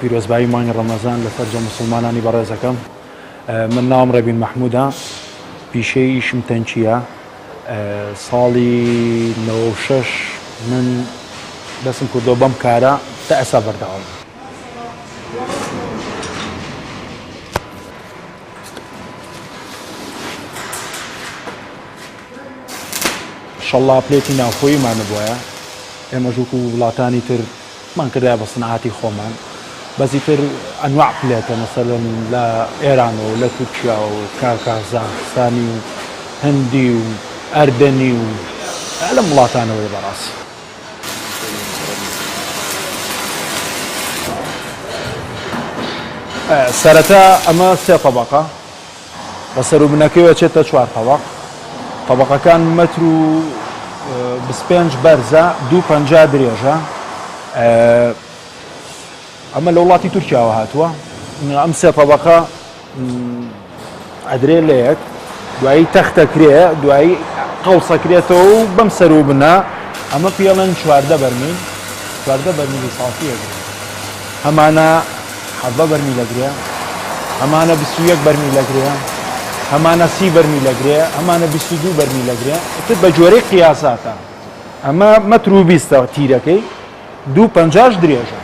پیرۆزبایی مانگی ڕەمەزان لە سەرجەم موسڵمانانی بەڕێزەکەم. من ناوم ڕێبین مەحموودە، پیشەی ئیشم تەنکییە. ساڵی 96 من دەستم کردووە بەم کارە تا ئێستا بەردەوامم. شەڵا پلێتی ناوخۆییمان نەبوایە ئێمەش وەکو وڵاتانی تر مان کردایە بە سنعاتی خۆمان بەس ئیتر ئەنواع پلێتە مەسەلەن لە ئێران و لە تورکیا و کاکازاخستانی و هندی و ئەردەنی و لەم وڵاتانەوەی بەڕاستی. سەرەتا ئەمە سێ تەبەقە بە سەروبنەکەیەوە چێتە چوار تەبەق تەبەقەکان مەتر و 25 بەرزە دوو پەنجا درێژە ئەمە لە وڵاتی تورکیاوە هاتووە ئەم سێ تەبەقە ئەدرێ لە یەک دوایی تەختەکرێ دوایی قەوسەکرێتەوە و بەم سەروبنە ئەمە پێڵێن 14 بەرمیل 14 بەرمیلی سافیە هەمانە 17 بەرمیل ئەگرێ هەمانە 21 بەرمیل ئەگرێ هەمانە 30 بەرمیل ئەگرێ هەمانە 22 بەرمیل ئەگرێ ئیتر بە جۆرەی قیاساتە ئەمە مەتر و بیستە تیرەکەی دوو پەنجاش درێژە.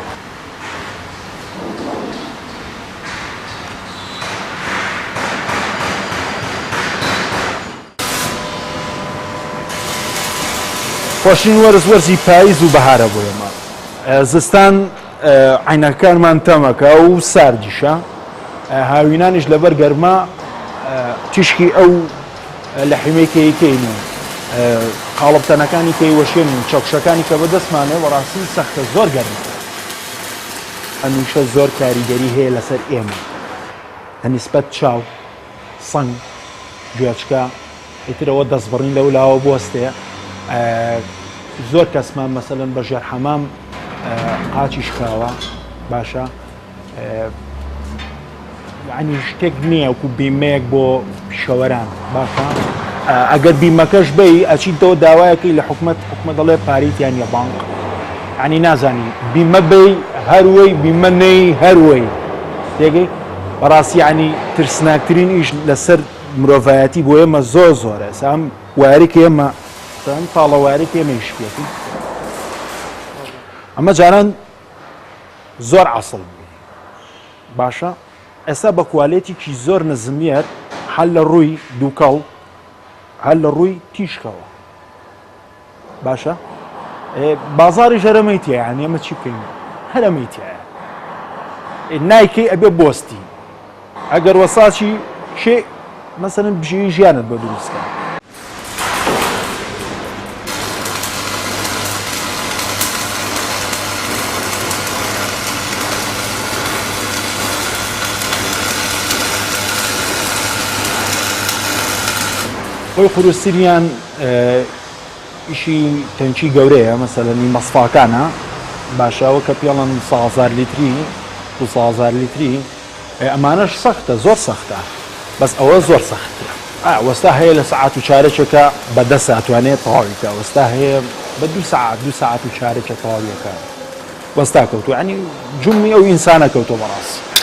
خۆشترین وەرز وەرزی پاییز و بەهارە بۆ ئێمە. زستان عەینەکەکانمان تەمەکە و ساردیشە، هاوینانیش لەبەر گەرما تیشکی ئەو لەحیمەی کە ئەیکەین و قاڵب تەنەکانی کە ئەیوەشێنین و چەکوشەکانی کە بەدەستمانێ بەڕاستی سەختە زۆر گەرمە. هەمیشە زۆر کاریگەری هەیە لەسەر ئێمە بە نیسبەت چاو، سنگ، گوێچکە، ئیتر ئەوە دەستبڕین لەو لاوە بوەستێ زۆر کەسمان مەسەلەن بە ژێر حەمام قاچی شکاوە باشە ینی شتێک نییە وەکو بیمەیەک بۆ پیشەوەران باشە ئەگەر بیمەکەش بی ئەچیتەوە داوایەکەی لە حکومت حکومت دەڵێ پاریتیان نیە بانق ینی نازانی بیمە بی هەروەی بیمە نەی هەروەی تێگەی بەڕاستی ینی ترسناکترین ئیش لەسەر مرۆڤایەتی بۆ ئێمە زۆر زۆرە ئێستا ئەم وایەری کە ئێمە ئەم تاڵە وایەری کە ئێمە ئیش پێکەین ئەمە جاران زۆر عەسڵ بوو باشە ئێستا بە کوالێتیکی زۆر نزمیەت هەر لە ڕووی دووکەڵ هەر لە ڕووی تیشکەوە باشە بازاری ژەرەمەی تایە یانی ئەمە چی بکەین هەرەمەی تایە نایکەی ئەبێ بۆستی ئەگەر وەساچی شێ مەسەن بژێوی ژیانت بۆ دروستکە. خۆی قورستریان ئیشی تەنکی گەورەیە مەسەلەن ی مەسفاکانە باشە ئەوە کە پێڵەن سازار لیتری دو سازار لیتری ئەمانەش سەختە زۆر سەختە بەس ئەوە زۆر سەختترە وەستا هەیە لە سەعات و چارەکێکە بە دە ساتوانێت تەواوی کە وەستا هەیە بە دو سەعات دو سەعات و چارەکێک تەواویەکە وەستا کەوتو ینی جومی ئەو ئینسانە کەوتۆ بەڕاستی.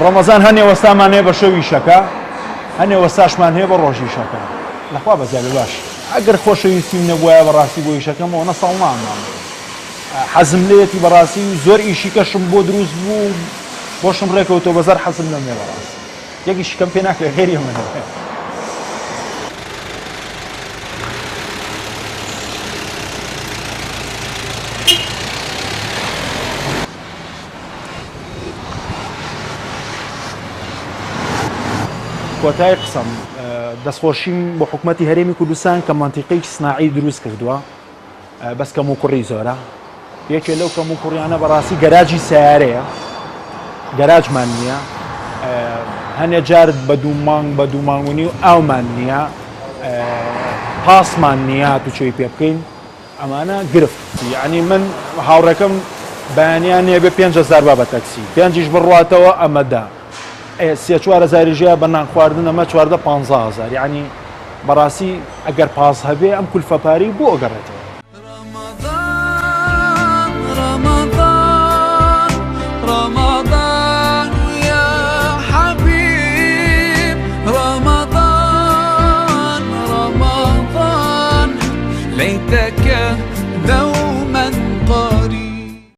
ڕەمەزان هەنێ وەستامان هەیە بە شەو ئیشەکە هەنێ وەستاشمان هەیە بە ڕۆژ ئیشەکە لەخوا بەزیابێ باش ئەگەر خۆشەویستیم نەبوایە بەڕاستی بۆ ئیشەکەم ئەوەنە ساڵ نامام حەزم لێیەتی بەڕاستی زۆر ئیشی کەشم بۆ دروست بوو بۆشم ڕێکەوتەوە بەزەر حەزم لەمێ بەڕاستی یەک ئیشی کەم پێ ناکرێ غێری ئەمە نەبێ. کۆتای قسەم دەستخۆشیم بۆ حکومەتی هەرێمی کوردستان کە مەنتیقەیەکی سناعی دروست کردووە بەس کەم و کوڕی زۆرە یەکێ لەو کەم و کوڕیانە بەڕاستی گەراجی سیارەیە گەراجمان نییە. هەنێ جار بە دوو مانگ بە دوو مانگ و نیو ئاومان نییە، پاسمان نییە هاتوچۆی پێ بکەین، ئەمانە گرفت. یەعنی من هاوڕێکەم بەیانیان نێ بێ 5000 با بە تەکسی پێنجیش بڕواتەوە ئەمە دە سێ چوار هەزاری ژیا بە نان خواردن ئەمە 14 15 هەزار یەعنی بەڕاستی ئەگەر پاس هەبێ ئەم کولفە پارەی بۆ ئەگەڕێتەوە. رمضان رمضان رمضان يا حبيب رمضان رمضان ليتك.